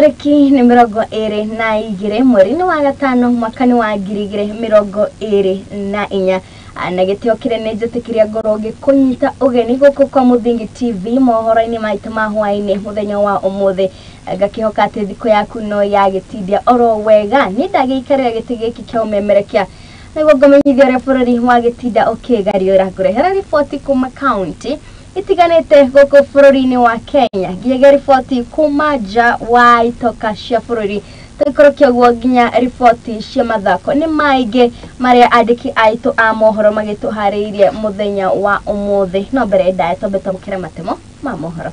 Tarĩki nĩ 22 mweri-inĩ wa gatano mwaka-inĩ wa 2024 na gĩtĩo kĩnene njĩtĩkĩria ngorwo ngĩkũnyita ũgeni gũkũ kwa Mũthingi TV mohoro-inĩ maitũ ma hwaĩ-inĩ mũthenya wa ũmũthĩ. Ngakĩhoka atĩ thikũ yaku no yagĩtindia oro wega. Niĩ ndagĩikarĩra gĩtĩ gĩkĩ kĩa ũmemerekia nĩguo ngũmenyithia ũrĩa bũrũri wagĩtinda ũkĩgariũra. Ngũrehera riboti kuma kaunti itiganĩte gũkũ bũrũri-inĩ wa Kenya, nginyagia riboti kuma nja wa itoka cia bũrũri, tũikũrũkia ũguo nginya riboti cia mathako. Nĩ maingĩ marĩa andĩki aitũ a mohoro magĩtũharĩirie mũthenya wa ũmũthĩ. No mbere ndaya twambe twamũkĩre matemo ma mohoro.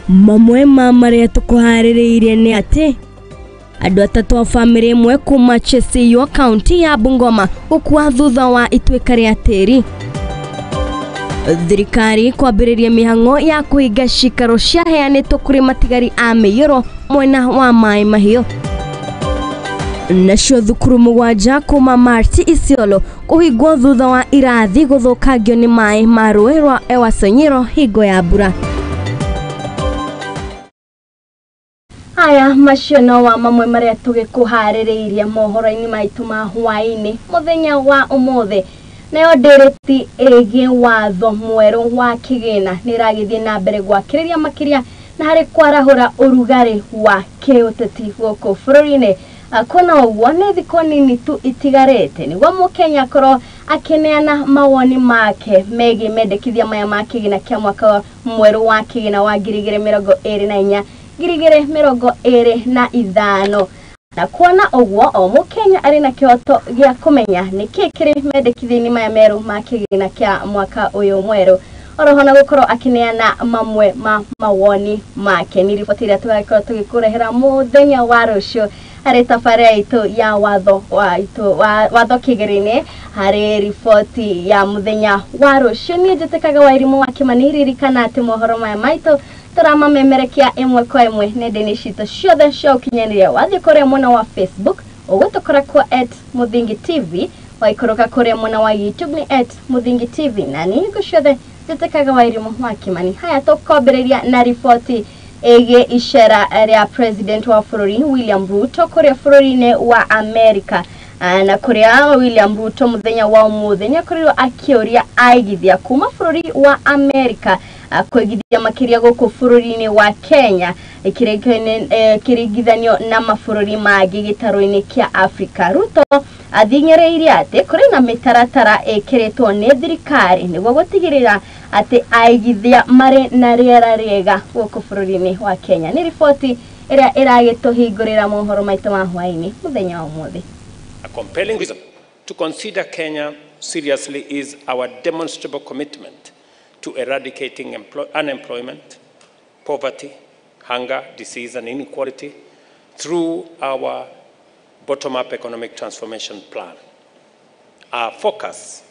Mamwe ma marĩa tũkũharĩrĩirie nĩ atĩ andũ atatũ a bamĩrĩ ĩmwe kuma Chesiywa kaunti ya Bungoma gũkua thutha wa ituĩka rĩa tĩri. Thirikari kwambĩrĩria mĩhang'o ya kũhinga cikaro ciaheanĩtwo kũrĩ matigari a mĩiyũro mwena wa Maĩ Mahiũ. Nacio thukuru 7 kuma Marti Isiolo kũhingwo thutha wa irathi gũthũkangio nĩ maĩ ma rũĩ rwa Ewasonyiro hingo ya mbura. Aya macio no wa mamwe marĩa tũgĩkũharĩrĩirie mohoro-inĩ maitũ ma hwaĩ-inĩ mũthenya wa ũmũthĩ. Nayo ndereti ĩgiĩ watho mwerũ wa kĩgĩna nĩ ĩragĩthiĩ na mbere gwakĩrĩria makĩria na harĩ kwarahũra ũrugarĩ wa kĩũteti gũkũ bũrũri-inĩ. Kuona ũguo nĩ thikũ nini tu itigarĩte nĩguo mũkenya akorwo akĩneana mawoni make megiĩ mendekithia maya ma kĩgĩna kĩa mwaka mwerũ wa kĩgĩna wa 2024 2025. Na kuona ũguo o mũkenya arĩ na kĩhoto gĩa kũmenya nĩkĩ kĩrĩ mendekithia-inĩ maya merũ ma kĩgĩna kĩa mwaka ũyũ mwerũ, oroho na gũkorwo akĩneana mamwe ma mawoni make. Nĩ riboti ĩrĩa tũgagĩkorwo tũgĩkũrehera mũthenya wa rũciũ harĩ tabarĩra itũ ya watho wa itũ watho kĩgĩrĩ-inĩ harĩ riboti ya mũthenya wa rũciũ. Niĩ njĩtĩkaga Wairimũ wa Kĩmani, ririkana atĩ mohoro maya maitũ tũramamemerekia ĩmwe kwa ĩmwe nenda-inĩ citũ ciothe cia ũkinyanĩria. Wathiĩ kũrĩa mwena wa Facebook ũgũtũkora kwa @Mũthingi TV, waikũrũka kũrĩa mwena wa YouTube nĩ @Mũthingi TV, na niĩ hingo ciothe njĩtĩkaga Wairimũ wa Kĩmani. Haya, tũkwambĩrĩria na riboti ĩgiĩ icera rĩa President wa bũrũri William Ruto kũrĩa bũrũri-inĩ wa Amerika, na kũrĩa William Ruto mũthenya wa ũmũthĩ nĩ akorirwo akĩũria aigithia kuma bũrũri wa Amerika kũigithia makĩria gũkũ bũrũri-inĩ wa Kenya ĩkĩringithanio na mabũrũri mangĩ gĩtarũ-inĩ kĩa Afrika. Ruto athing'ĩrĩirie atĩ kũrĩ na mĩtaratara ĩkĩrĩtwo nĩ thirikari nĩguo gũtigĩrĩra atĩ aigithia marĩ na rĩera rĩega gũkũ bũrũri-inĩ wa Kenya. Nĩ riboti ĩrĩa ĩragĩtũhingũrĩra mohoro maitũ ma hwaĩ-inĩ mũthenya wa ũmũthĩ. A compelling reason to consider Kenya seriously is our demonstrable commitment to eradicating unemployment, poverty, hunger, disease, and inequality through our bottom-up economic transformation plan. Our focus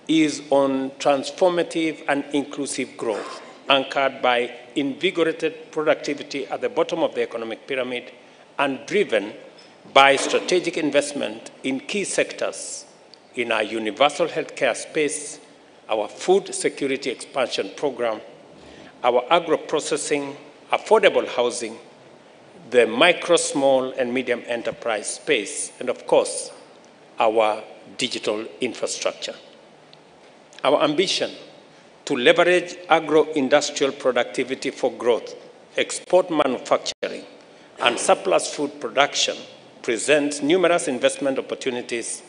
is on transformative and inclusive growth, anchored by invigorated productivity at the bottom of the economic pyramid and driven by strategic investment in key sectors in our universal healthcare space, our food security expansion program, our agro-processing, affordable housing, the micro, small, and medium enterprise space, and of course, our digital infrastructure. Our ambition to leverage agro-industrial productivity for growth, export manufacturing, and surplus food production presents numerous investment opportunities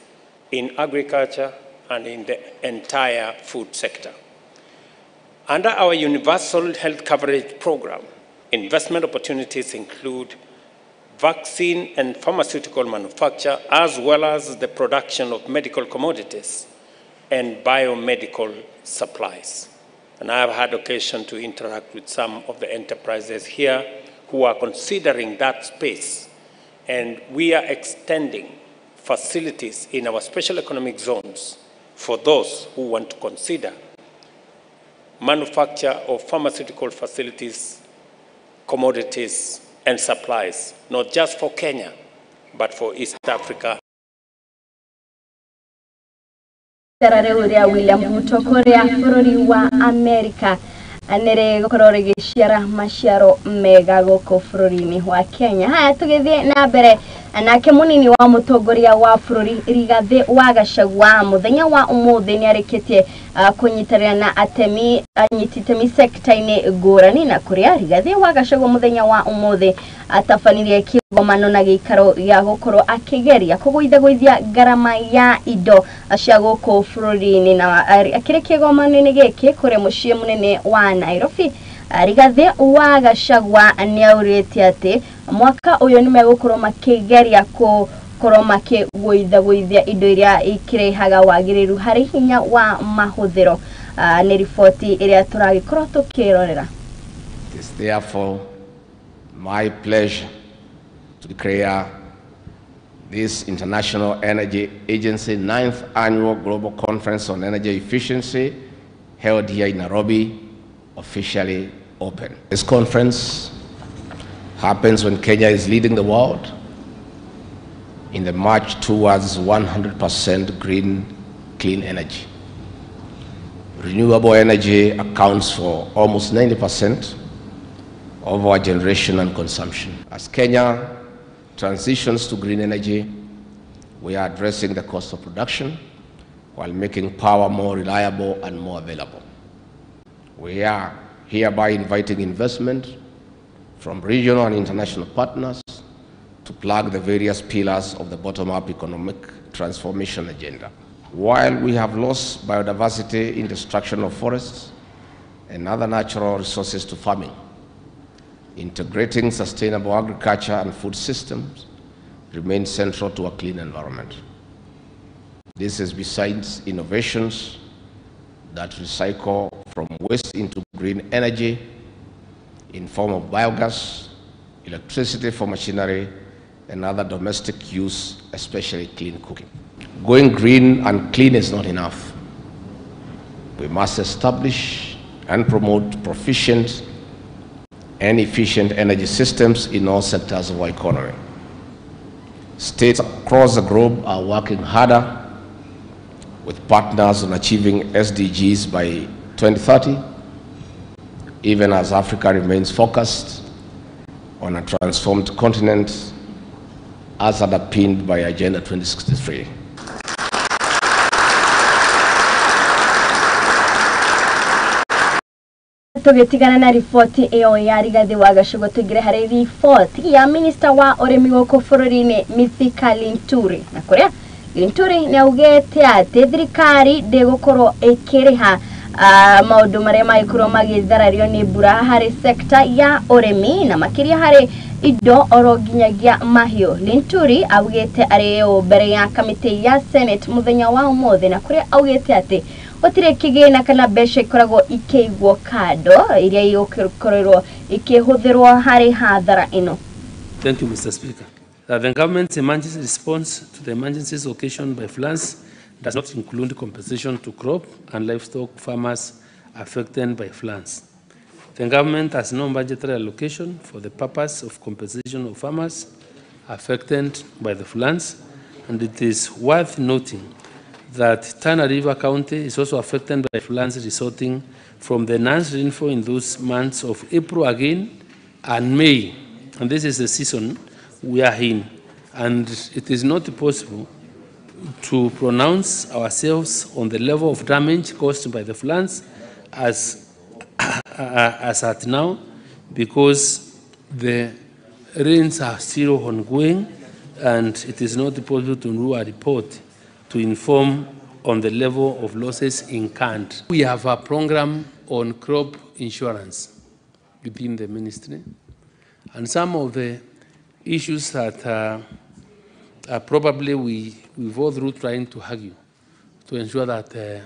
in agriculture and in the entire food sector. Under our universal health coverage program, investment opportunities include vaccine and pharmaceutical manufacture, as well as the production of medical commodities and biomedical supplies. And I have had occasion to interact with some of the enterprises here who are considering that space, and we are extending facilities in our special economic zones for those who want to consider manufacture of pharmaceutical facilities, commodities, and supplies, not just for Kenya, but for East Africa. Icera rĩu rĩa William Ruto kũrĩa bũrũri wa Amerika nĩ rĩgũkorwo rĩgĩciara maciaro mega gũkũ bũrũri-inĩ wa Kenya. Haya, tũgĩthiĩ na mbere nake mũnini wa mũtongoria wa bũrũri Rigathĩ wa Gachagua mũthenya wa ũmũthĩ nĩ arĩkĩtie kũnyitanĩra na atemi anyiti itemi sekta-inĩ ngũrani, na kũrĩa Rigathĩ wa Gachagua mũthenya wa ũmũthĩ atabanirie kĩgomano na gĩikaro gĩa gũkorwo akĩgeria kũgũithagũithia ngarama ya indo cia gũkũ bũrũri-inĩ. Na akĩrĩ kĩgomano-inĩ gĩkĩ kũrĩa mũciĩ mũnene wa Nairobi, Rigathĩ wa Gachagua nĩ aurĩte atĩ mwaka ũyũ nĩ megũkorwo makĩgeria gũkorwo makĩgũithagũithia indo iria ikĩrehaga wagĩrĩru harĩ hinya wa mahũthĩro. Nĩ riboti ĩrĩa tũragĩkorwo tũkĩrorera. It is therefore my pleasure to declare this International Energy Agency 9th Annual Global Conference on Energy Efficiency, held here in Nairobi, officially open. This conference happens when Kenya is leading the world in the march towards 100% green, clean energy. Renewable energy accounts for almost 90% of our generation and consumption. As Kenya transitions to green energy, we are addressing the cost of production while making power more reliable and more available. We are hereby inviting investment from regional and international partners to plug the various pillars of the bottom-up economic transformation agenda. While we have lost biodiversity in destruction of forests and other natural resources to farming, integrating sustainable agriculture and food systems remains central to a clean environment. This is besides innovations that recycle from waste into green energy in form of biogas, electricity for machinery, and other domestic use, especially clean cooking. Going green and clean is not enough. We must establish and promote proficient and efficient energy systems in all sectors of our economy. States across the globe are working harder with partners on achieving SDGs by 2030, even as Africa remains focused on a transformed continent as underpinned by Agenda 2063. Tũgĩtigana na riboti ĩyo ya Rigathĩ wa Gachagua, tũingĩre harĩ riboti ya minista wa ũrĩmi gũkũ bũrũri-inĩ Mithika Linturi, na kũrĩa Linturi nĩ augĩte atĩ thirikari ndĩgũkorwo ĩkĩrĩha maũndũ marĩa magĩkorwo magĩtharario nĩ mbura harĩ sekta ya ũrĩmi na makĩria harĩ indo oro nginyagia mahiũ. Linturi augĩte arĩ ũũ mbere ya kamĩtĩ ya Senate mũthenya wa ũmũthĩ, na kũrĩa augĩte atĩ gũtirĩ kĩgĩna kana mbeca ikoragwo ikĩigwo kando iria igũkorwo ikĩhũthĩrwo harĩ hathara ĩno. Thank you, Mr. Speaker. That the government's emergency response to the emergencies occasioned by floods does not include compensation to crop and livestock farmers affected by floods. The government has no budgetary allocation for the purpose of compensation of farmers affected by the floods, and it is worth noting that Tana River County is also affected by floods resulting from the enhanced rainfall in those months of April again and May. And this is the season we are in, and it is not possible to pronounce ourselves on the level of damage caused by the floods as at now, because the rains are still ongoing and it is not possible to do a report to inform on the level of losses incurred. We have a program on crop insurance within the ministry, and some of the issues that probably we go through trying to argue to ensure that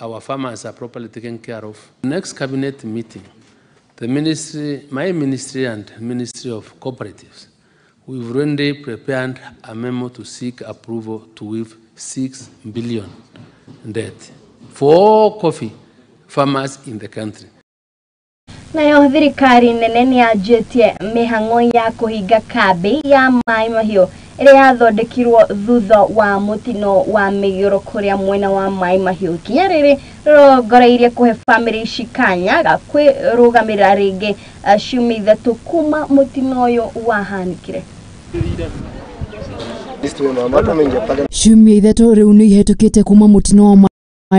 our farmers are properly taken care of. Next cabinet meeting, the ministry, my ministry and Ministry of Cooperatives, we've already prepared a memo to seek approval to waive 6 billion debt for all coffee farmers in the country. Nayo thirikari nene nĩ yanjĩtie mĩhang'o ya kũhinga kambĩ ya Maĩ Mahiũ ĩrĩa yathondekirwo thutha wa mũtino wa mĩiyũro kũrĩa mwena wa Maĩ Mahiũ. Ikinya rĩrĩ rĩrongoreirie kũhe bamĩrĩ ici kanya ga kwĩrũgamĩrĩra rĩngĩ ciumia 3 kuma mũtino ũyũ wahanĩkire. Ciumia 3 rĩu nĩ ihĩtũkĩte kuma mũtino wa Maĩ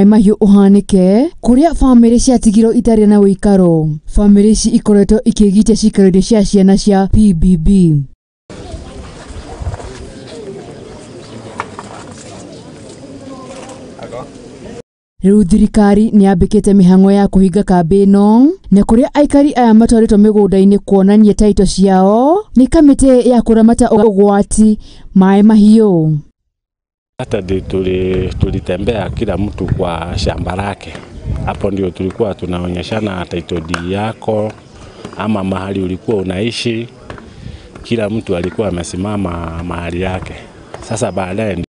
Mahiũ ũhanĩke kũrĩa bamĩrĩ ciatigirwo itarĩ na ũikaro. Bamĩrĩ ici ikoretwo ikĩgitia ciikaro-inĩ cia ciana cia PBB. Rĩu thirikari nĩ yambĩkĩte mĩhang'o ya kũhinga kambĩ ĩno na kũrĩa aikari aya matwarĩtwo mĩgũnda-inĩ kuonania taito ciao nĩ kamĩtĩ ya kũramata ũgwati Maĩ Mahiũ. Hata tulitembea kila mtu kwa shamba lake. Hapo ndio tulikuwa tunaonyeshana title deed yako ama mahali ulikuwa unaishi. Kila mtu alikuwa amesimama mahali yake. Sasa baadaye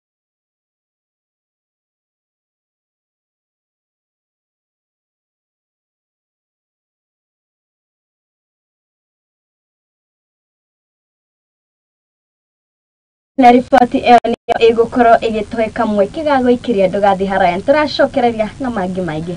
Na riboti ĩyo nĩyo ĩgũkorwo ĩgĩtũhe kamweke ga gũikĩria ndũgathiĩ haraya, nĩtũracokereria na mangĩ maingĩ.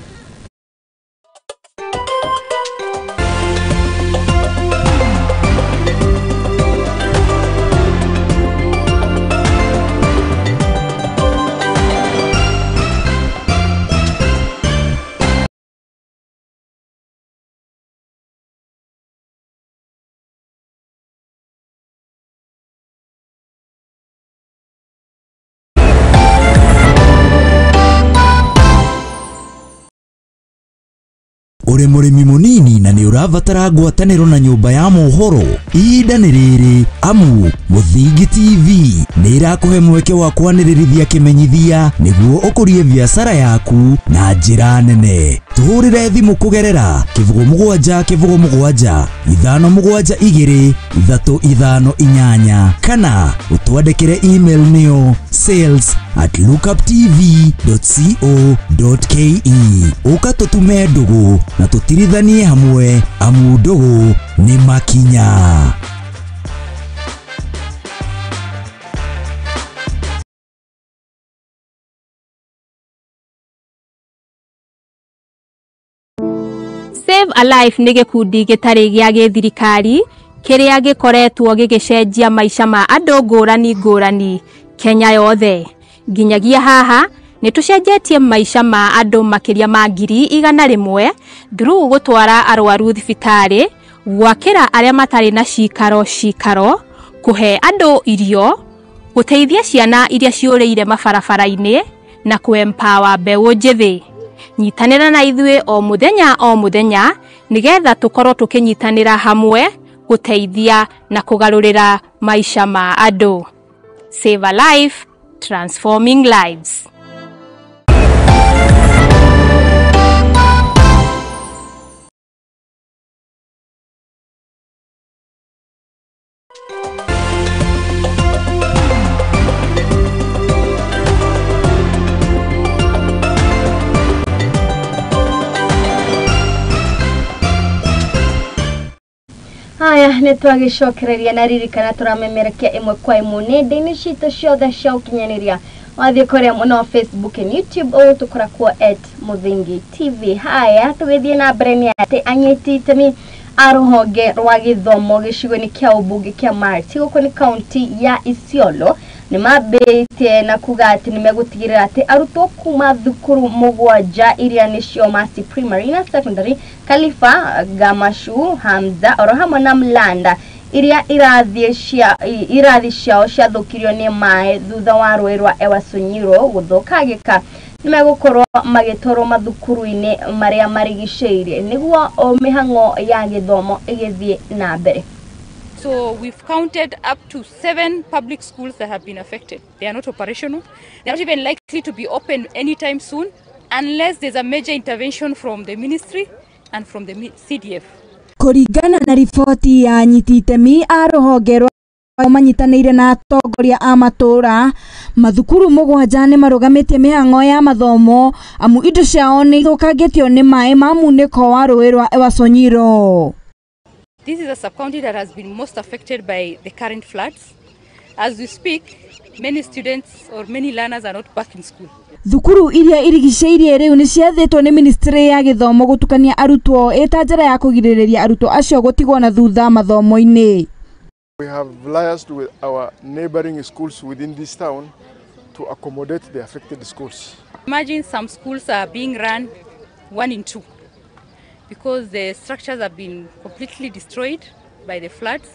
Uri mũrĩmi mũnini na nĩ ũrabatara ngwatanĩro na nyũmba ya mohoro, ihinda nĩ rĩrĩ amu Mũthingi TV nĩ ĩrakũhe mweke wa kwanĩrĩrithia kĩmenyithia nĩguo ũkũrie biacara yaku na njĩra nene. Tũhũrĩre thimũ kũgerera 07 07 572 358 kana ũtwandĩkĩre email nĩyo sales@lookuptv.co.ke. Ũka tũtume ndũgũ na tũtirithanie hamwe amu ndũgũ nĩ makinya. Save a Life nĩ gĩkundi gĩtarĩ gĩa gĩthirikari kĩrĩa gĩkoretwo gĩgĩcenjia maica ma andũ ngũrani ngũrani Kenya yothe. Nginyagia haha nĩ tũcenjetie maica ma andũ makĩria ma 100,000 through gũtwara arwaru thibitarĩ, gwakĩra arĩa matarĩ na cikaro cikaro, kũhe andũ irio, gũteithia ciana iria ciũrĩire mabarabara-inĩ na kũ-empower mbeũ njĩthĩ. Nyitanĩra na ithuĩ o mũthenya o mũthenya nĩgetha tũkorwo tũkĩnyitanĩra hamwe gũteithia na kũgarũrĩra maica ma andũ. Save a Life, transforming lives. Haya, nĩ twagĩcokereria na ririkana tũramemerekia ĩmwe kwa ĩmwe nenda-inĩ citũ ciothe cia ũkinyanĩria. Wathiĩ kũrĩa mũno Facebook and YouTube ũgũtũkora kuo @Mũthingi TV. Haya, tũgĩthiĩ na mbere nĩ atĩ anyiti itemi a rũhonge rwa gĩthomo gĩcigo-inĩ kĩa ũmbunge kĩa Marti gũkũ nĩ kaunti ya Isiolo nĩ mambĩtie na kuga atĩ nĩ megũtigĩrĩra atĩ arutwo kuma thukuru 7 iria nĩcio Masti Primary na Secondary, Khalifa, Gamashu, Hamza oro hamwe na Mlanda iria irathi ciao ciathũkirio nĩ maĩ thutha wa rũĩ rwa Ewasonyiro gũthũkangĩka nĩ megũkorwo magĩtwarwo mathukuru-inĩ marĩa marigicĩirie nĩguo mĩhang'o ya gĩthomo ĩgĩthiĩ na mbere. So we've counted up to 7 public schools that have been affected. They are not operational. They are not even likely to be open anytime soon unless there's a major intervention from the ministry and from the CDF. Kũringana na riboti ya anyiti itemi a rũhonge rwa Manyitanĩire na atongoria a matũra mathukuru 7 nĩ marũgamĩtie mĩhang'o ya mathomo amu indo ciao nĩ ithũkangĩtio nĩ maĩ ma munĩko wa rũĩ rwa Ewaso Nyiro. This is a sub-county that has been most affected by the current floods. As we speak, many students or many learners are not back in school. Thukuru iria irigicĩirie rĩu nĩ ciathĩtwo nĩ ministry ya gĩthomo gũtukania arutwo ĩta njĩra ya kũgirĩrĩria arutwo acio gũtigwo na thutha mathomo-inĩ. We have liaised with our neighboring schools within this town to accommodate the affected schools. Imagine some schools are being run 1 in 2 because the structures have been completely destroyed by the floods.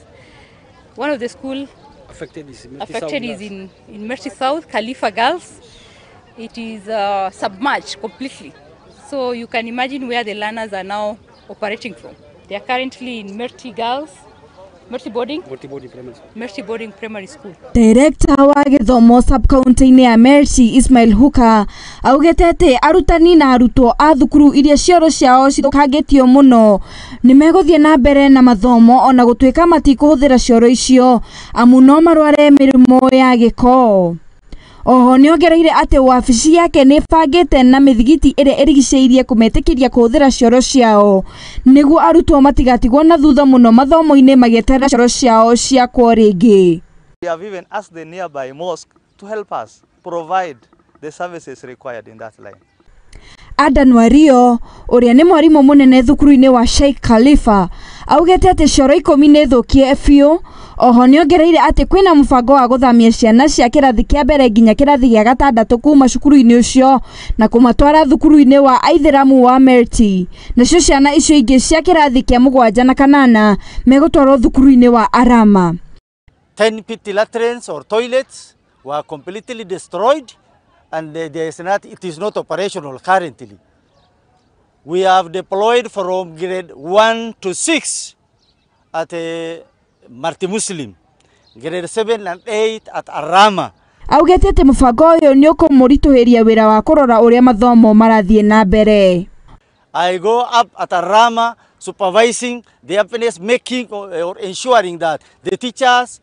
One of the schools affected is in Merti South, Khalifa Girls. It is submerged completely. So you can imagine where the learners are now operating from. They are currently in Merti Girls, Merti Boarding Primary School. Director wa gĩthomo sub-county-inĩ ya Merti Ismail Huka augĩte atĩ arutani na arutwo a thukuru iria cioro ciao cithũkangĩtio mũno nĩ megũthiĩ na mbere na mathomo ona gũtuĩka matikũhũthĩra cioro icio amu no marware mĩrimũ ya gĩko. Oho nĩongereire atĩ wabici yake nĩ ĩbangĩte na mĩthigiti ĩrĩa ĩrigicĩirie kũmetĩkĩria kũhũthĩra cioro ciao nĩguo arutwo matigatigwo na thutha mũno mathomo-inĩ magĩeterera cioro ciao ciakwo rĩngĩ. We have even asked the nearby mosque to help us provide the services required in that line. Adan Wario ũrĩa nĩ mwarimũ mũnene thukuru-inĩ wa Sheikh Khalifa augĩte atĩ cioro 10 nĩ thũkie biũ. Oho nĩongereire atĩ kwĩna mũbango wa gũthamia ciana cia kĩrathi kĩa mbere nginya kĩrathi gĩa 6 kuma cukuru-inĩ ũcio na kũmatwara thukuru-inĩ wa Aithĩramu wa Merti, nacio ciana icio ingĩ cia kĩrathi kĩa 7 na 8 megũtwarwo thukuru-inĩ wa Arama. 10 pit latrines or toilets were completely destroyed and it is not operational currently. We have deployed from grade 1 to 6 at a Marti Muslim, grade 7 and 8 at Arama. Augĩte atĩ mũbango ũyũ nĩ ũkũmũritũhĩria wĩra wa kũrora ũrĩa mathomo marathiĩ na mbere. I go up at Arama supervising the happiness making or ensuring that the teachers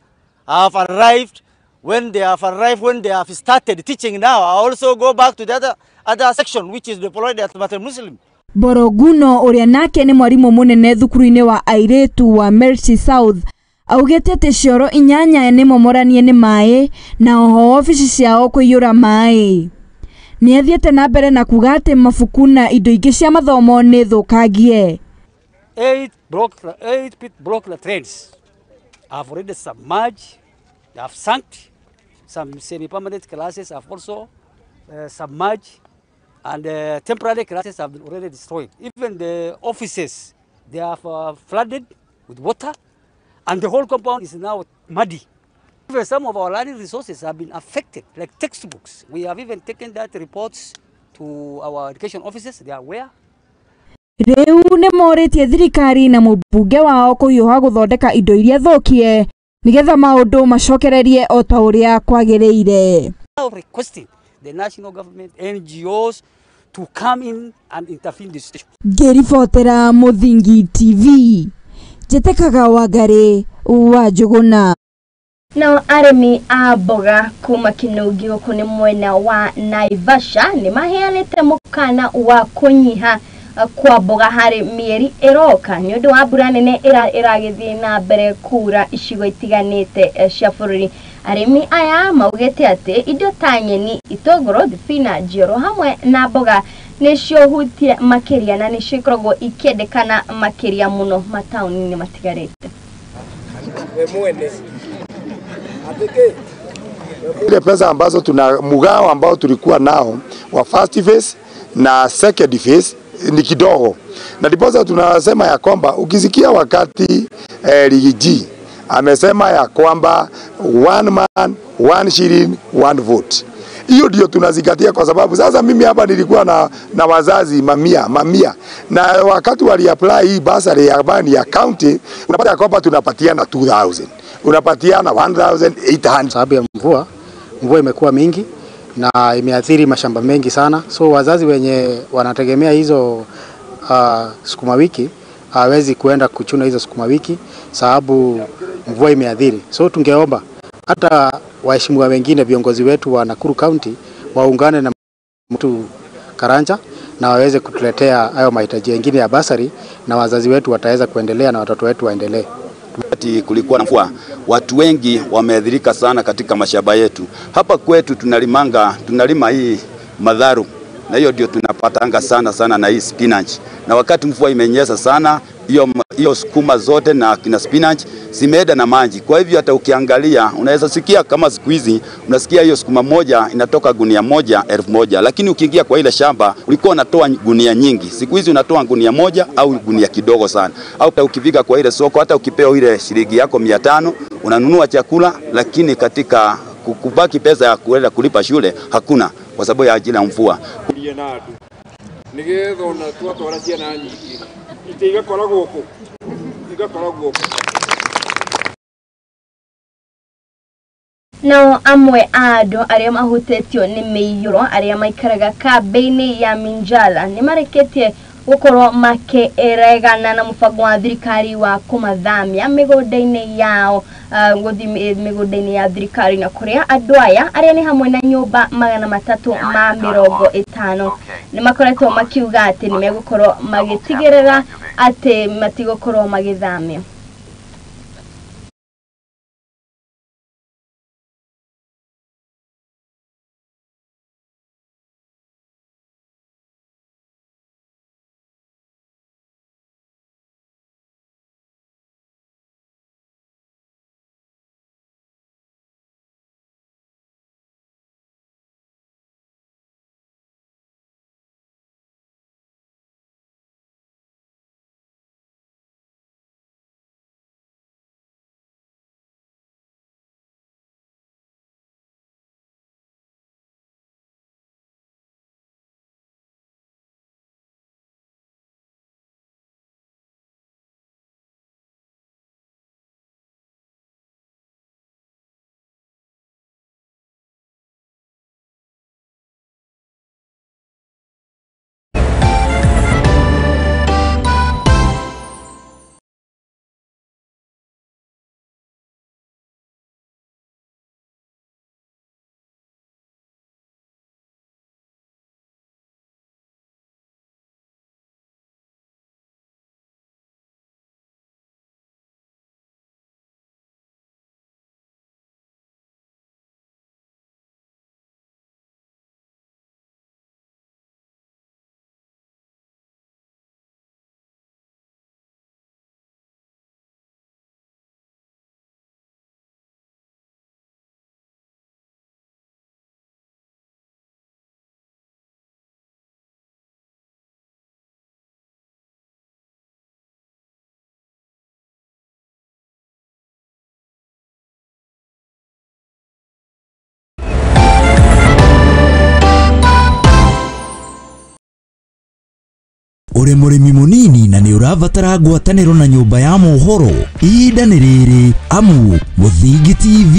have arrived. When they have arrived, when they have started teaching now, I also go back to the other section which is deployed at Marti Muslim. Boroguno ũrĩa nake nĩ mwarimũ mũnene thukuru-inĩ wa airĩtu wa Merti South augĩte atĩ cioro 8 nĩ momoranie nĩ maĩ na oho wabici ciao kũiyũra maĩ. Nĩ athiĩte na mbere na kuga atĩ mabuku na indo ingĩ cia mathomo nĩ thũkangie. 8 pit block latrines have already submerged, they have sunk. Some semi-permanent classes have also submerged, and temporary classes have been already destroyed. Even the offices, they have flooded with water, and the whole compound is now muddy. Even some of our learning resources have been affected, like textbooks. We have even taken that reports to our education offices, they are aware. Rĩu nĩ morĩtie thirikari na mũmbunge wao kũhiũha gũthondeka indo iria thũkie nĩgetha maũndũ macokererie o ta ũrĩa kwagĩrĩire. Requesting the national government, NGOs to come in and intervene in this situation. Ngĩribotera Mũthingi TV, njĩtĩkaga Wangari wa Njũgũna. Nao arĩmi a mboga kuma Kĩnũngi gũkũ nĩ mwena wa Naivasha nĩ maheanĩte mũkana wa kũnyiha kwa mboga harĩ mĩeri ĩroka nĩ ũndũ wa mbura nene ĩragĩthiĩ na mbere kura icigo itiganĩte cia bũrũri. Arĩmi aya maugĩte atĩ indo ta nyeni, itũngũrũ, thibinanji oro hamwe na mboga nĩcio hutie makĩria na nĩcio ikoragwo ikĩendekana makĩria mũno mataũni-inĩ matigarĩte. Ile pesa ambazo tuna mgao ambao tulikuwa nao wa first phase na second phase ni kidogo, na ndiposa tunasema ya kwamba ukisikia wakati Rigiji amesema ya kwamba one man one shilling one vote, hiyo ndio tunazingatia, kwa sababu sasa mimi hapa nilikuwa na wazazi mamia, na wakati wali apply hii bursary ya bani ya county, unapata kwamba tunapatiana 2000, unapatiana 1800. Sababu ya mvua imekuwa mingi na imeathiri mashamba mengi sana, so wazazi wenye wanategemea hizo sukuma wiki hawawezi kuenda kuchuna hizo sukuma wiki sababu mvua imeathiri. So tungeomba hata waheshimiwa wengine viongozi wetu wa Nakuru County waungane na mtu Karanja na waweze kutuletea hayo mahitaji mengine ya basari, na wazazi wetu wataweza kuendelea na watoto wetu waendelee. Wakati kulikuwa na mvua, watu wengi wameathirika sana katika mashamba yetu. Hapa kwetu tunalima hii madharu, na hiyo ndio tunapatanga sana sana na hii spinach. Na wakati mvua imenyesha sana, hiyo sukuma zote na kina spinach zimeenda na maji. Kwa hivyo hata ukiangalia unaweza sikia kama siku hizi unasikia hiyo sukuma moja inatoka gunia moja 1000, lakini ukiingia kwa ile shamba ulikuwa unatoa gunia nyingi. Siku hizi unatoa gunia moja au gunia kidogo sana. Au ukifika kwa ile soko, hata ukipewa ile shilingi yako 500 unanunua chakula, lakini katika kubaki pesa ya kuenda kulipa shule hakuna kwa sababu ya ajili ya mvua. Nao amwe andũ arĩa mahutĩtio nĩ mĩiyũro arĩa maikaraga kambĩ-inĩ ya Minjala nĩ marekĩtie gũkorwo makĩregana na mũbango wa thirikari wa kũmathamia mĩgũnda-inĩ yao, gũthiĩ mĩgũnda-inĩ ya thirikari, na kũrĩa andũ aya arĩa nĩ hamwe na nyũmba 350 nĩ makoretwo makiuga atĩ nĩ megũkorwo magĩtigĩrĩra atĩ matigũkorwo magĩthamio. Uri mũrĩmi mũnini na nĩ ũrabatara ngwatanĩro na nyũmba ya mohoro, ihinda nĩ rĩrĩ amu Mũthingi TV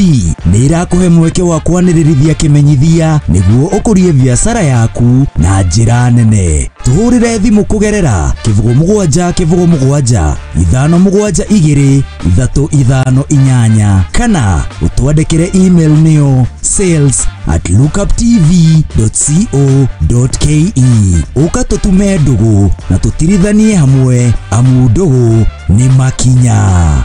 nĩ ĩrakũhe mweke wa kwanĩrĩrithia kĩmenyithia nĩguo ũkũrie biacara yaku na njĩra nene. Tũhũrĩre thimũ kũgerera 07 07 572 358 kana ũtwandĩkĩre email nĩyo sales@lookuptv.co.ke. Ũka tũtume ndũgũ na tũtirithanie hamwe amu ndũgũ nĩ makinya.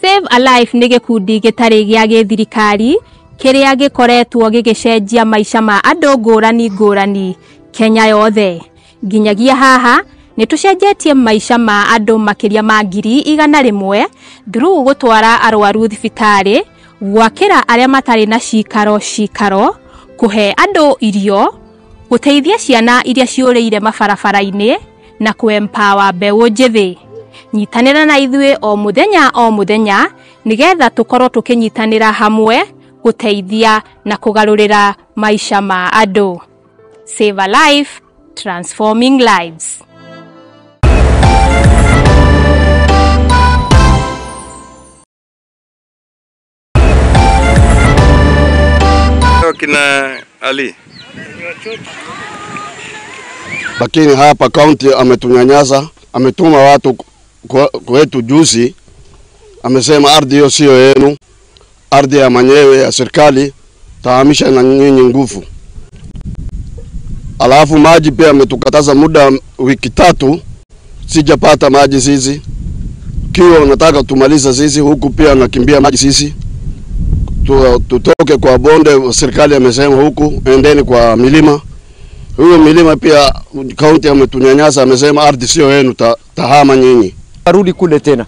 Save a Life nĩ gĩkundi gĩtarĩ gĩa gĩthirikari kĩrĩa gĩkoretwo gĩgĩcenjia maica ma andũ ngũrani ngũrani Kenya yothe. Nginyagia haha nĩ tũcenjetie maica ma andũ makĩria ma 100,000 through gũtwara arwaru thibitarĩ, gwakĩra arĩa matarĩ na cikaro cikaro, kũhe andũ irio, gũteithia ciana iria ciũrĩire mabarabara-inĩ na kũ-empower mbeũ njĩthĩ. Nyitanĩra na ithuĩ o mũthenya o mũthenya nĩgetha tũkorwo tũkĩnyitanĩra hamwe gũteithia na kũgarũrĩra maica ma andũ. Save a Life, transforming lives. Kina Ali. Lakini hapa county ametunyanyasa, ametuma watu kwetu juzi, amesema ardhi hiyo sio yenu, ardhi ya manyewe ya serikali, tahamisha na nyinyi nguvu. Alafu maji pia ametukataza muda wiki 3, sijapata maji sisi. Kiwa nataka tumaliza sisi, huku pia nakimbia maji sisi. Tutoke kwa bonde, serikali amesema huku endeni kwa milima. Huyo milima pia county ametunyanyasa, amesema ardhi sio yenu, tahama nyinyi. Arudi kule tena.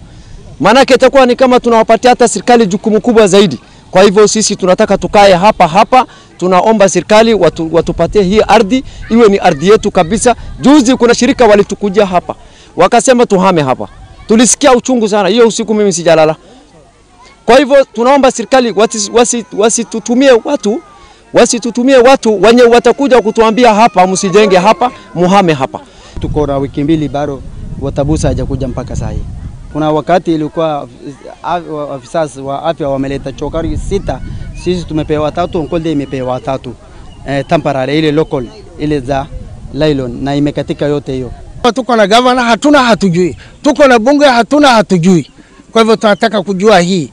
Maana itakuwa ni kama tunawapatia hata serikali jukumu kubwa zaidi. Kwa hivyo sisi tunataka tukae hapa hapa, tunaomba serikali watupatie hii ardhi, iwe ni ardhi yetu kabisa. Juzi kuna shirika walitukuja hapa, wakasema tuhame hapa. Tulisikia uchungu sana, hiyo usiku mimi sijalala. Kwa hivyo tunaomba serikali wasitutumie watu wenye watakuja kutuambia hapa msijenge hapa, muhame hapa. Tuko na wiki 2 bado watabusa hajakuja mpaka sasa. Kuna wakati ilikuwa afisa wa afya wameleta chokari 6, sisi tumepewa 3, Nkolde imepewa 3. Temporary ile local ile za nylon na imekatika yote hiyo. Tuko na governor hatuna, hatujui. Tuko na bunge hatuna, hatujui. Kwa hivyo tunataka kujua hii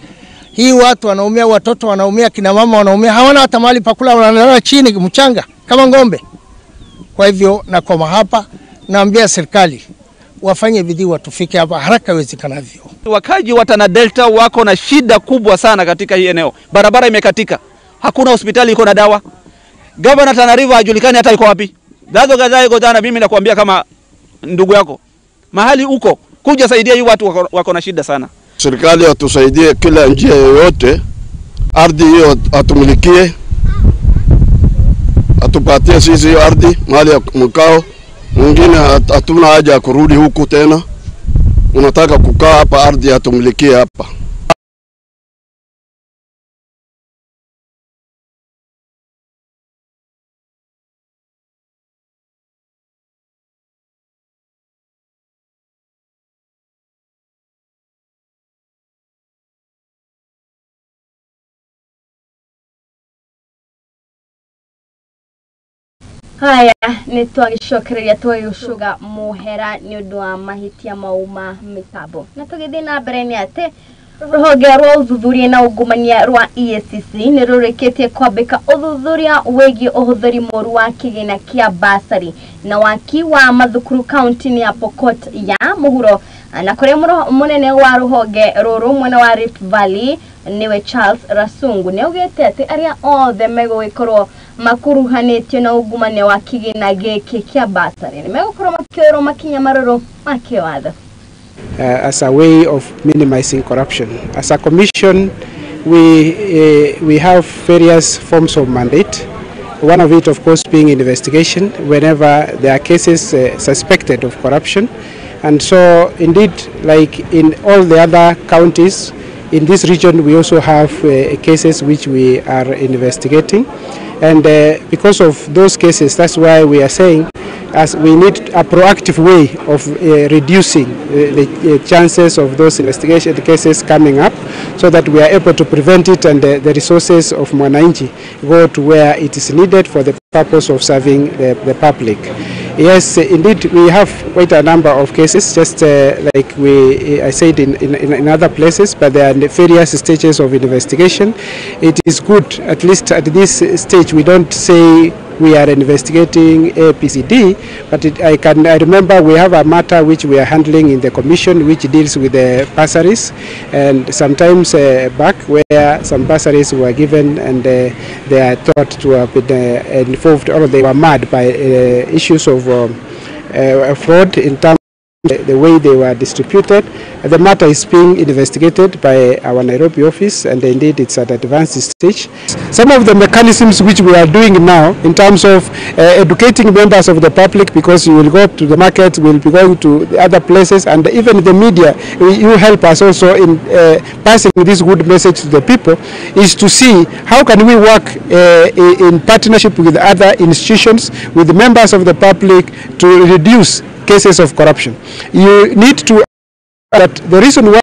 watu wanaumia, watoto wanaumia, kina mama wanaumia, hawana hata mahali pa kula, wanalala chini mchanga kama ng'ombe. Kwa hivyo nakoma hapa, naambia serikali wafanye bidii watufike hapa haraka iwezekanavyo. Wakaji wa Tana Delta wako na shida kubwa sana katika hii eneo. Barabara imekatika, hakuna hospitali iko na dawa. Governor Tana River hajulikani hata yuko wapi. Dazo gadai godana, mimi nakwambia kama ndugu yako, mahali uko kuja saidia hii watu wako na shida sana. Serikali atusaidie kila njia yoyote, ardhi hiyo atumilikie, atupatie sisi hiyo ardhi mahali ya mkao. Mwingine hatuna haja ya kurudi huku tena, unataka kukaa hapa, ardhi atumilikie hapa. Haya, nĩ twagicokereria twagĩcũga mũhera nĩ ũndũ wa mahĩtia mau ma mĩtambo. Na tũgĩthiĩ na mbere nĩ atĩ rũhonge rwa ũthuthuria na ungumania rwa EACC nĩ rũrĩkĩtie kwambĩka ũthuthuria wĩgiĩ ũhũthĩri mũru wa kĩgĩna kĩa basari na waki wa mathukuru kaunti-inĩ ya Pokot ya mũhuro, na kũrĩa mũnene wa rũhonge rũrũ mwena wa Rift Valley niwe Charles Rasungu nĩ augĩte atĩ arĩa othe megũgĩkorwo makuruhanĩtio na ungumania wa kĩgĩna gĩkĩ kĩa basari nĩ megũkorwo makĩoerwo makinya marũrũ ma kĩwatho. As a way of minimizing corruption. As a commission, we have various forms of mandate. One of it, of course, being investigation whenever there are cases suspected of corruption. And so, indeed, like in all the other counties in this region, we also have cases which we are investigating. And because of those cases, that's why we are saying as we need a proactive way of reducing the chances of those investigation cases coming up, so that we are able to prevent it and the resources of Mwananchi go to where it is needed for the purpose of serving the public. Yes, indeed, we have quite a number of cases, just like I said in other places, but there are various stages of investigation. It is good, at least at this stage, we don't say we are investigating APCD, but I remember we have a matter which we are handling in the commission, which deals with the bursaries, and sometimes back where some bursaries were given and they are thought to have been involved, or they were marred by issues of fraud in terms of the way they were distributed. The matter is being investigated by our Nairobi office, and indeed it's at advanced stage. Some of the mechanisms which we are doing now in terms of educating members of the public, because you will go to the market, we'll be going to the other places, and even the media, you help us also in passing this good message to the people, is to see how can we work in partnership with other institutions, with the members of the public, to reduce cases of corruption. You need to that the reason why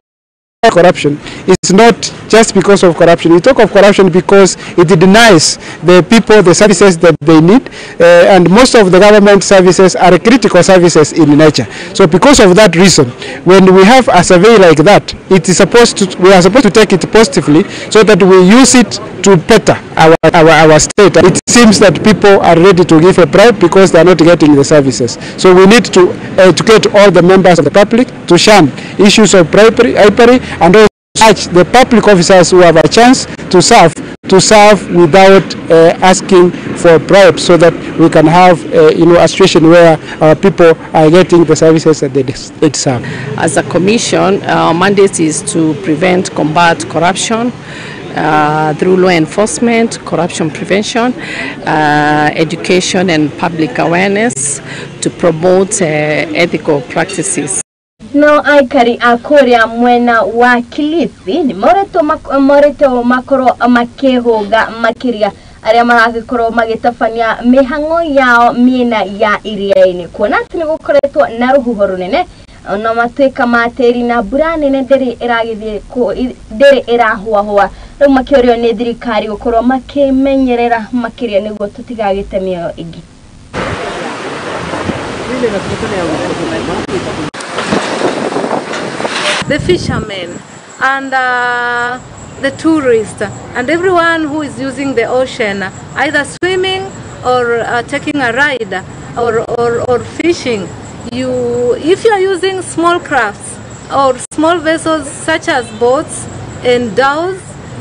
Corruption is not just because of corruption. We talk of corruption because it denies the people the services that they need, and most of the government services are critical services in nature. So because of that reason, when we have a survey like that, it is supposed to, we are supposed to take it positively so that we use it to better our state. It seems that people are ready to give a bribe because they are not getting the services. So we need to educate all the members of the public to shun issues of bribery and also urge the public officers who have a chance to serve without asking for bribes, so that we can have a situation where our people are getting the services that they deserve. As a commission, our mandate is to prevent, combat corruption through law enforcement, corruption prevention, education and public awareness to promote ethical practices. No aikari a kuria mwena wa Kilifi ni moretwo makorwo makihuga makiria aria maragikorwo magitabania mihango yao miena ya iria-ini, kuona ati ni gukoretwo na ruhuho runene ona matuika ma tĩri na mbura nene ndĩrĩ ĩragĩthiĩ ndĩrĩ ĩrahuahua. Rĩu makĩũrio nĩ thirikari gũkorwo makĩmenyerera makĩria nĩguo tũtigagĩte mĩoyo ĩngĩ. The fishermen and the tourists and everyone who is using the ocean, either swimming or taking a ride or fishing. If you are using small crafts or small vessels such as boats and dhows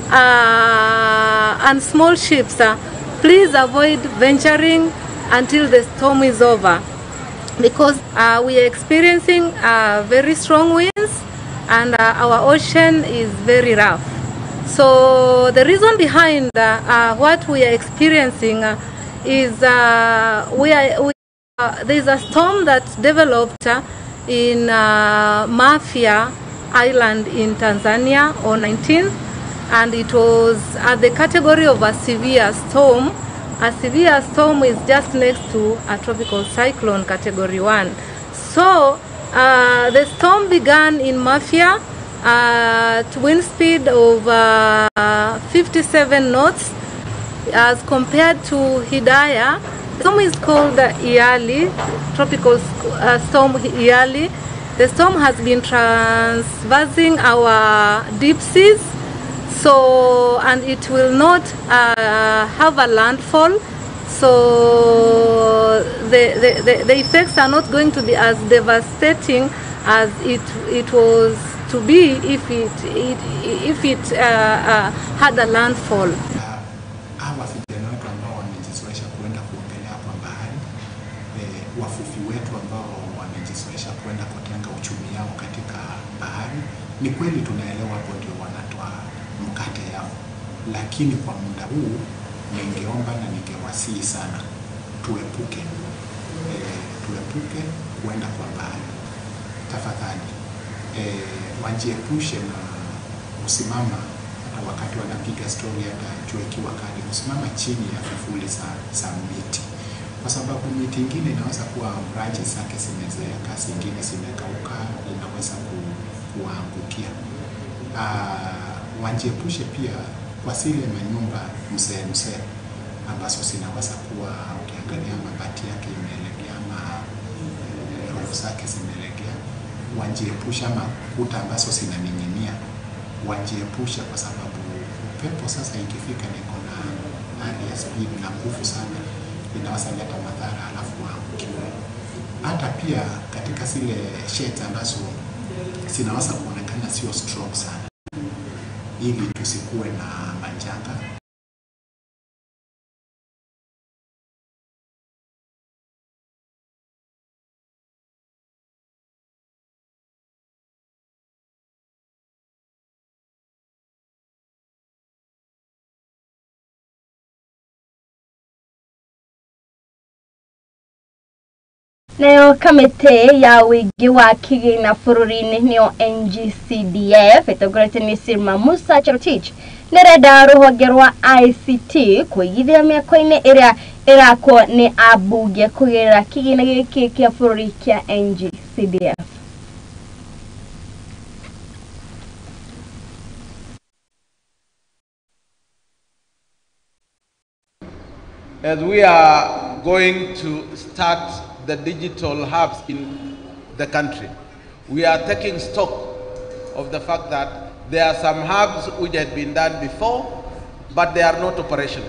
and small ships, please avoid venturing until the storm is over, because we are experiencing very strong winds and our ocean is very rough. So the reason behind what we are experiencing is there is a storm that developed in Mafia Island in Tanzania on 19th, and it was at the category of a severe storm. A severe storm is just next to a tropical cyclone category 1. So the storm began in Mafia at wind speed of 57 knots as compared to Hidaya. The storm is called Iali, tropical storm Iali. The storm has been traversing our deep seas, so, and it will not have a landfall. So the effects are not going to be as devastating as it was to be if it had a landfall. Hawa vijana wetu ambao wamejizoesha kuenda kuogelea kwa bahari, wavuvi wetu ambao wamejizoesha kuenda kutenga uchumi yao katika bahari, ni kweli tunaelewa hapo ndio wanatoa mkate yao, lakini kwa muda huu ningeomba na ningewasihi sana tuepuke kuenda kwa bahari. Tafadhali wajiepushe na kusimama hata wakati wanapiga story, hata jua ikiwa kali, kusimama chini ya vivuli za miti, kwa sababu miti ingine inaweza kuwa branches zake zimezeeka, zingine zimekauka, inaweza kuangukia. Wajiepushe pia kwa zile manyumba mzee mzee ambazo zinaweza kuwa ukiangalia mabati yake imelegea ama roho zake zimelegea. Wajiepushe ama kuta ambazo zinaning'inia, wajiepushe kwa sababu upepo sasa ikifika niko na hali ya speed na nguvu sana, inaweza leta madhara alafu waangukiwe. Hata pia katika zile sheds ambazo zinaweza kuonekana sio strong sana, ili tusikuwe na majanga. Nayo kamĩtĩ ya ũingĩ wa kĩgĩna bũrũri-inĩ nĩyo NGCDF ĩtongoretio nĩ Sirma Musa Cherotich nĩrenda rũhonge rwa ICT kũigithia mĩako-inĩ ĩrĩa ĩrakwo nĩ ambunge kũgerera kĩgĩna gĩkĩ kĩa bũrũri kĩa NGCDF. As we are going to start the digital hubs in the country, we are taking stock of the fact that there are some hubs which had been done before, but they are not operational.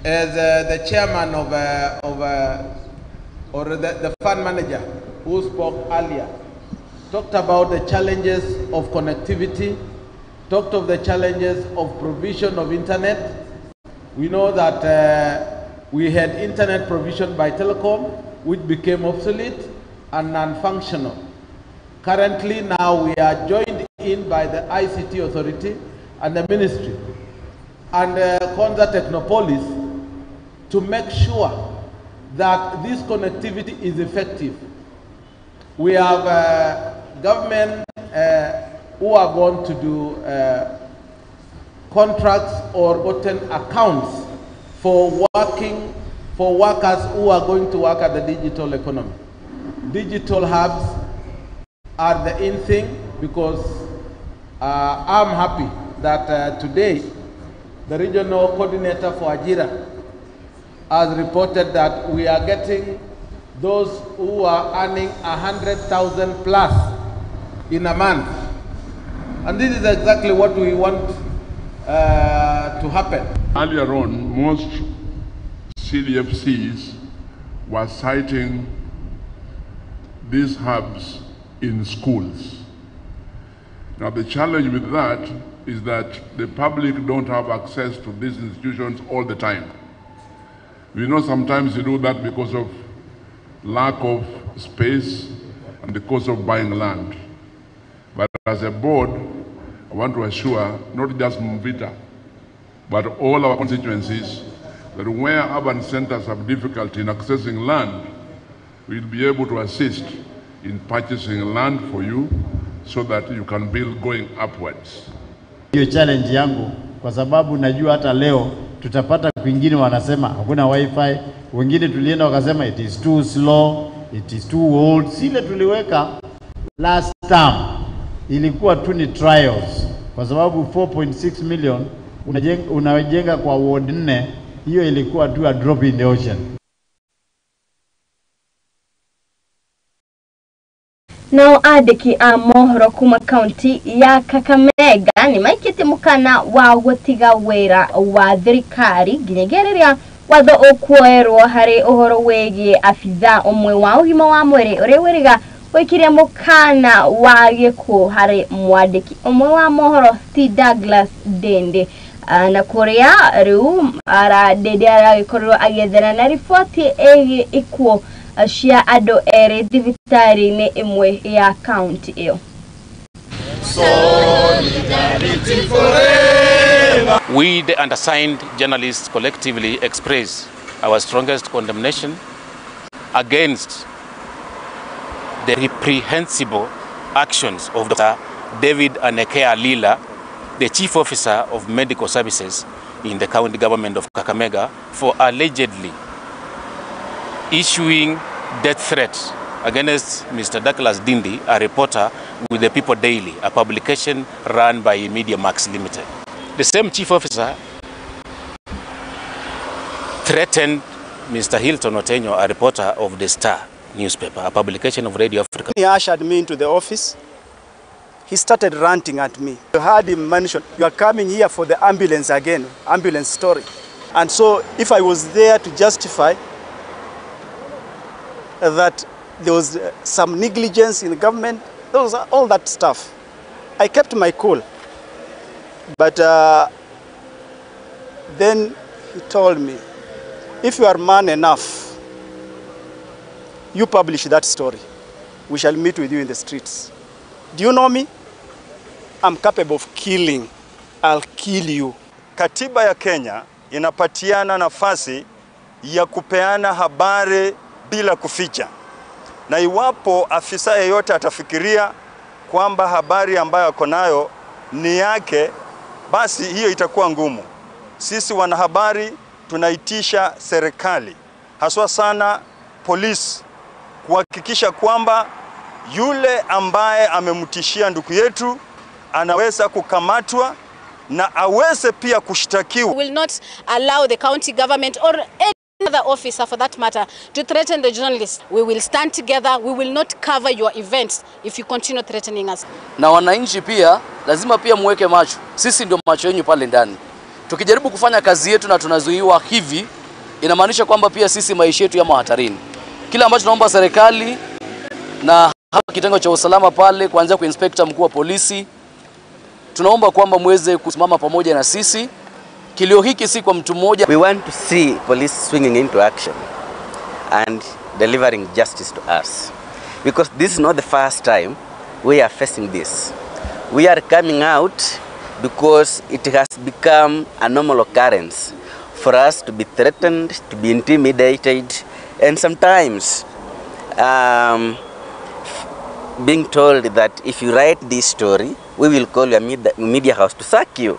As the chairman of the fund manager who spoke earlier, talked about the challenges of connectivity, talked of the challenges of provision of internet. We know that we had internet provision by telecom, which became obsolete and non-functional. Currently now we are joined in by the ICT Authority and the ministry and Konza Technopolis to make sure that this connectivity is effective. We have government who are going to do contracts or gotten accounts for working for workers who are going to work at the digital economy. Digital hubs are the in thing, because I'm happy that today the regional coordinator for Ajira has reported that we are getting those who are earning 100,000 plus in a month. And this is exactly what we want to happen. Earlier on, most CDFCs were citing these hubs in schools. Now the challenge with that is that the public don't have access to these institutions all the time. We know sometimes you do that because of lack of space and the cost of buying land. But as a board, I want to assure not just Mvita, but all our constituencies that where urban centers have difficulty in accessing land, we'll be able to assist in purchasing land for you so that you can build going upwards. Hiyo challenge yangu kwa sababu najua hata leo tutapata kwingine wanasema hakuna wifi, wengine tulienda wakasema it is too slow, it is too old. Sile tuliweka last term ilikuwa tu ni trials, kwa sababu 4.6 million unajenga kwa ward 4, hiyo ilikuwa tu a drop in the ocean. Nao andĩki a mohoro kuma kaunti ya Kakamega nĩ maikĩtie mũkana wa gũtiga wĩra wa thirikari nginyagia rĩrĩa watho ũkuoerwo harĩ ũhoro wĩgiĩ abithaa ũmwe wa ũgima wa mwĩrĩ ũrĩa wĩrĩga wĩkire mũkana wa gĩkuũ harĩ mwandĩki ũmwe wa mohoro T Douglas Dende na kũrĩa rĩu Dende aragĩkorirwo agĩethana na riboti ĩgiĩ ikuũ cia andũ erĩ thibitarĩ-inĩ ĩmwe ya kaunti ĩyo. Solidarity forever. We, the undersigned journalists, collectively express our strongest condemnation against the reprehensible actions of Dr. David Anekea Lila, the Chief Officer of Medical Services in the county government of Kakamega, for allegedly issuing death threats against Mr. Douglas Dindi, a reporter with the People Daily, a publication run by Media Max Limited. The same chief officer threatened Mr. Hilton Otenyo, a reporter of the Star newspaper, a publication of Radio Africa. He ushered me into the office. He started ranting at me. You heard him mention, you are coming here for the ambulance again, ambulance story. And so if I was there to justify that there was some negligence in the government, those are all that stuff. I kept my cool. But then he told me, if you are man enough, you publish that story. We shall meet with you in the streets. Do you know me? I'm capable of killing. I'll kill you. Katiba ya Kenya inapatiana nafasi ya kupeana habari bila kuficha. Na iwapo afisa yeyote atafikiria kwamba habari ambayo ako nayo ni yake, basi hiyo itakuwa ngumu. Sisi wanahabari tunaitisha serikali, haswa sana polisi, kuhakikisha kwamba yule ambaye amemtishia ndugu yetu anaweza kukamatwa na aweze pia kushtakiwa. We will not allow the county government or any other officer for that matter to threaten the journalists. We will stand together. We will not cover your events if you continue threatening us. Na wananchi pia lazima pia muweke macho. Sisi ndio macho yenu pale ndani. Tukijaribu kufanya kazi yetu na tunazuiwa hivi, inamaanisha kwamba pia sisi maisha yetu yamo hatarini. Kila ambacho tunaomba serikali na hapa kitengo cha usalama pale, kuanzia kwa inspector mkuu wa polisi, tunaomba kwamba muweze kusimama pamoja na sisi. Kilio hiki si kwa mtu mmoja. We want to see police swinging into action and delivering justice to us, because this is not the first time we are facing this. We are coming out because it has become a normal occurrence for us to be threatened, to be intimidated, and sometimes being told that if you write this story, we will call your media house to sack you.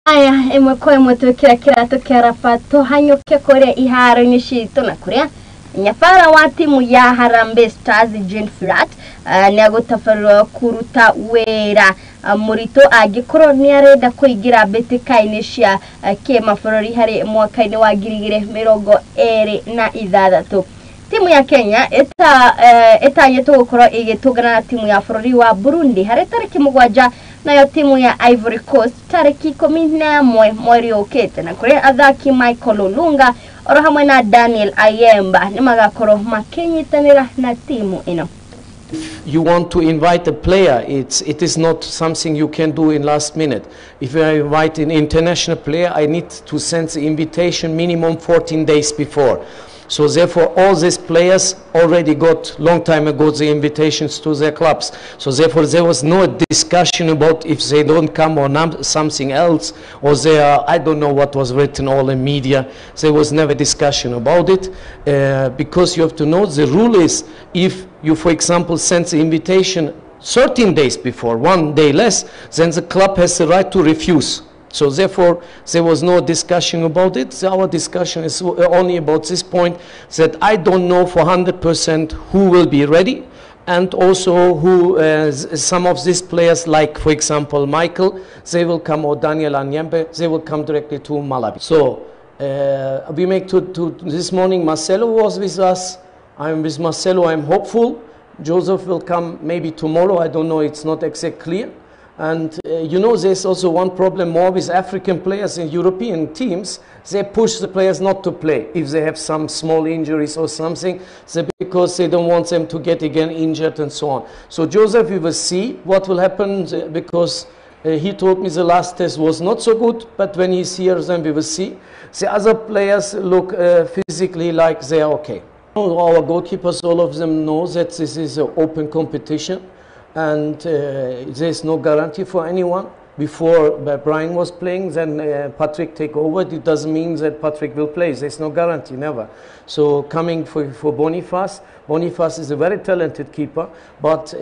Aya, ĩmwe kwa ĩmwe twĩkĩra kĩratũ kĩa raba tũhanyũke kũrĩa iharo-inĩ citũ na kũrĩa nyabara wa timu ya Harambee Stars Jean Flat nĩ agũtabarĩrwo kũruta wĩra mũritũ angĩkorwo nĩ arenda kũingĩra mbĩtĩka-inĩ cia kĩmabũrũri harĩ mwaka-inĩ wa 2026. Timu ya Kenya ĩtanyĩtwo gũkorwo ĩgĩtũngana na timu ya bũrũri wa Burundi harĩ tarĩki 7, nayo timu ya Ivory Coast tarĩki 11 mweri ũkĩte, na kũrĩa athaki Michael Olunga oro hamwe na Daniel Ayemba nĩ magakorwo makĩnyitanĩra na timu ĩno. If you want to invite a player, it is not something you can do in last minute. If I invite an international player, I need to send the invitation minimum 14 days before. So therefore, all these players already got long time ago the invitations to their clubs. So therefore, there was no discussion about if they don't come or something else, or they are, I don't know what was written all in media. There was never discussion about it, because you have to know the rule is if you, for example, send the invitation 13 days before, 1 day less, then the club has the right to refuse. So therefore, there was no discussion about it. Our discussion is only about this point that I don't know for 100% who will be ready, and also who some of these players, like for example Michael, they will come, or Daniel Anyembe, they will come directly to Malawi. So we make to this morning, Marcelo was with us. I'm with Marcelo, I'm hopeful. Joseph will come maybe tomorrow, I don't know, it's not exactly clear. And you know, there's also one problem more with African players in European teams. They push the players not to play if they have some small injuries or something, because they don't want them to get again injured and so on. So Joseph, we will see what will happen, because he told me the last test was not so good, but when he's here, then we will see. The other players look physically like they are okay. Our goalkeepers, all of them know that this is an open competition, and there's no guarantee for anyone. Before Brian was playing, then Patrick take over. It doesn't mean that Patrick will play. There's no guarantee, never. So coming for Boniface, Boniface is a very talented keeper, but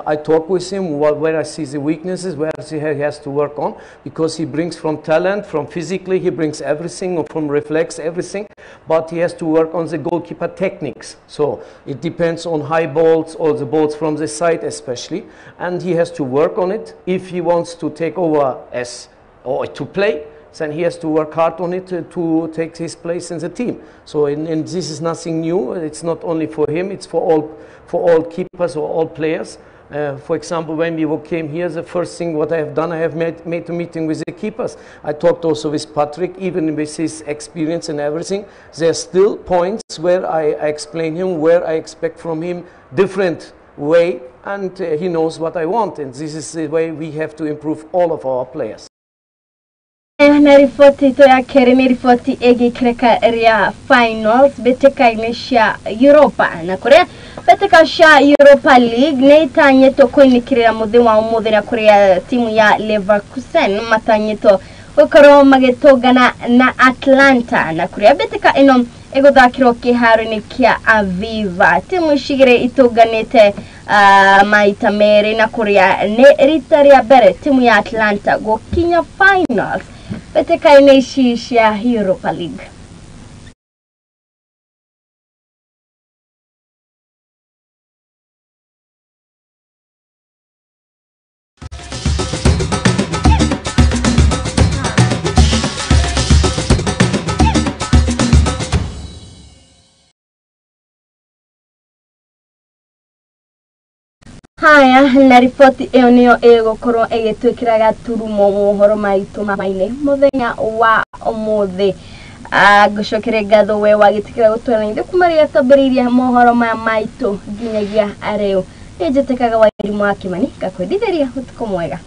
I talk with him where I see the weaknesses, where I see he has to work on, because he brings from talent, from physically, he brings everything, or from reflex, everything, but he has to work on the goalkeeper techniques. So it depends on high balls or the balls from the side especially, and he has to work on it. If he wants to take over as or to play, then he has to work hard on it to take his place in the team. So and this is nothing new. It's not only for him, it's for all keepers or all players. For example, when we came here, the first thing what I have done, I have made a meeting with the keepers. I talked also with Patrick, even with his experience and everything. There are still points where I explain him, where I expect from him different way, and he knows what I want. And this is the way we have to improve all of our players. Na riboti ito ya kerĩ nĩ riboti ĩgiĩ ikereka rĩa finals mbĩtĩka-inĩ cia Europa, na kũrĩa mbĩtĩka cia Europa League nĩ itanyĩtwo kũinĩkĩrĩra mũthĩ wa ũmũthĩ, na kũrĩa timu ya Leverkusen matanyĩtwo gũkorwo magĩtũngana na Atlanta, na kũrĩa mbĩtĩka ĩno ĩgũthakĩrwo kĩharo-inĩ kĩa Aviva. Timu ici igĩrĩ itũnganĩte maita merĩ, na kũrĩa nĩ rita rĩa mbere timu ya Atlanta gũkinya finals mbĩtĩka-inĩ ici cia Europa League. Haya, na riboti ĩyo nĩyo ĩgũkorwo ĩgĩtwĩkĩra gaturumo mohoro maitũ ma-inĩ mũthenya wa ũmũthĩ. Ngũcokere ngatho we wagĩtĩkĩra gũtwara ithuĩ kuma rĩrĩa twambĩrĩirie mohoro maya maitũ nginyagia rĩu. Nĩ njĩtĩkaga Wairimũ wa Kĩmani ngakwendithĩria ũtukũ mwega.